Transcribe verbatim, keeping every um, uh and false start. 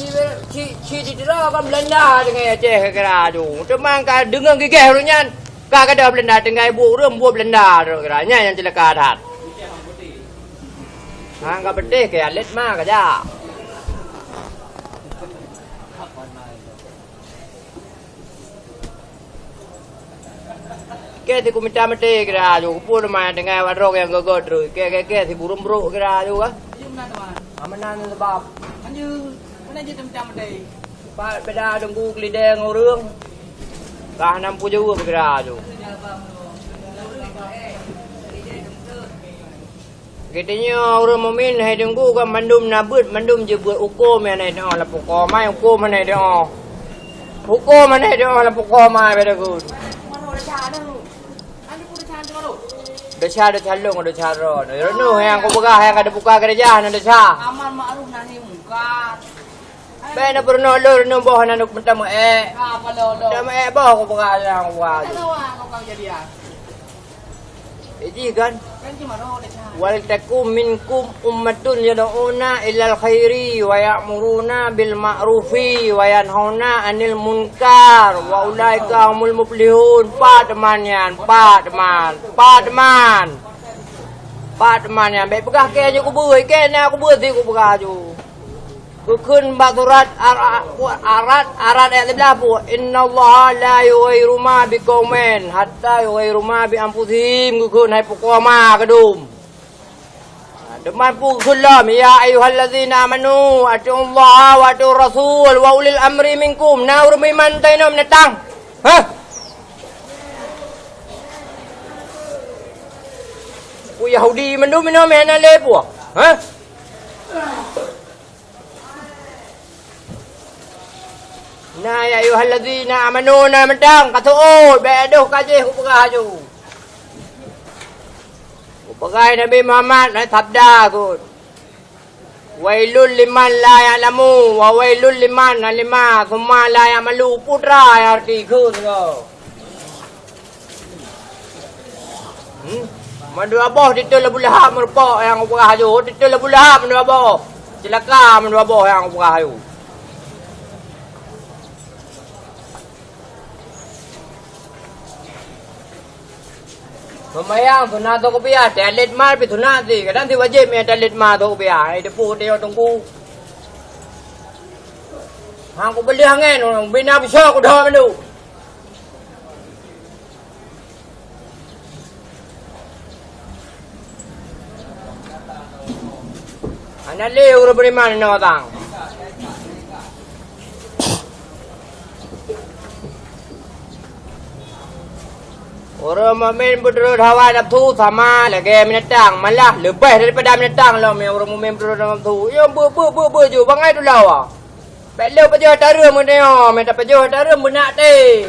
Ci, ci, ci didroe kan Belanda deungon Aceh kira tu. Teuma ka deungon gigeh ureueng nyan, ka gadôh Belanda tinggai buet ureueng buet Belanda tu kira. Nyan nyang ceulaka that. Hang ka beuteh ke alet ma ka jak. Kèe si kumita maté kira aju, kupun ma tinggai wadrong nyang geugot terus. Kèe, kèe, kèe si burung brok kira aju kah? Aman nan sebab. Anjing, mana je teuntang maté? Pat beda dengku kelideng ureueng. Kah nam pujeuweub kira aju. Geutanyoe ureueng mukmin hai teungku kan mandum na beuet, mandum jeuet beuet hukôm nyang na di teuoh lam pukoe mai, hukôm nyang na di teuoh. Hukôm nyang na di teuoh lam pukoe mai pada gun. Desya, desya lôn, desya droe. Renung nyang kupeugah nyang ka teubuka keureuja na desya. Amar ma'ruf nahi mungkar. Bèk na peurunoe lôn, runoe boh na meutameuék. Meutameuék boh kupeugah nyang kupeugah. Iji kan? Wal takum minkum ummatun yad'una ilal khairi wa ya'muruna bil ma'rufi wa yanhauna 'anil munkar wa ulaika humul muflihun. Pat teuma nyan, pat teuma, pat teuma. Pat teuma nyan, bèk peugah kèe nyoe kubeue, kèe na kubeue si kupeugah aju. Geukheun bak surat Ar-, Ar-, Ar-Ra'd, Ar-Ra'd ayat siblaih pue, "Innallaha la yughayyiru ma biqaumin hatta yughayyiru ma bi anfusihim," geukheun hai pukoe ma keudum. Teuma pue geukheun lom, "Ya ayyuhallazina amanu, atiullaha wa atiur rasul wa ulil amri minkum." Na ureueng meuiman ta inoe binatang. Hah? Pue Yahudi mandum inoe meuhana lé pue? Hah? Na, ya ayyuhallazina amanu na mantong ka seuôt, bèk deuh ka jih kupeugah aju. Kupeugah Nabi Muhammad na sabda kheun, "Wailul liman la ya'lamu, wa wailul liman alima, summa la ya'malu." Putra nyang arti kheun nyoe. Hmm? Mandua boh titeul Abu Lahab meureumpok nyang kupeugah aju. Titeul Abu Lahab mandua boh. Ceulaka mandua boh nyang kupeugah aju. Seumayang sunat atau kupiah, teuh alet mal pih sunat si. Kadang si wajéb mé teuh alet mal atau kupiah. Ai deupue teuh teungku. Hang kubeuleueh angén, bina beusoe kudhôt mandum. Hana lé ureueng beriman inoe tang. Ureueng mukmin peuturot hawa nafsu sama lagèe binatang, malah leubeh daripada binatang lom nyang ureueng mukmin peuturot hawa nafsu. Nyoe beu, beu, beu, beu ju bangai tulawa. Bèk lé pajoh tareuem meunyoe, mita pajoh tareuem beunak teh.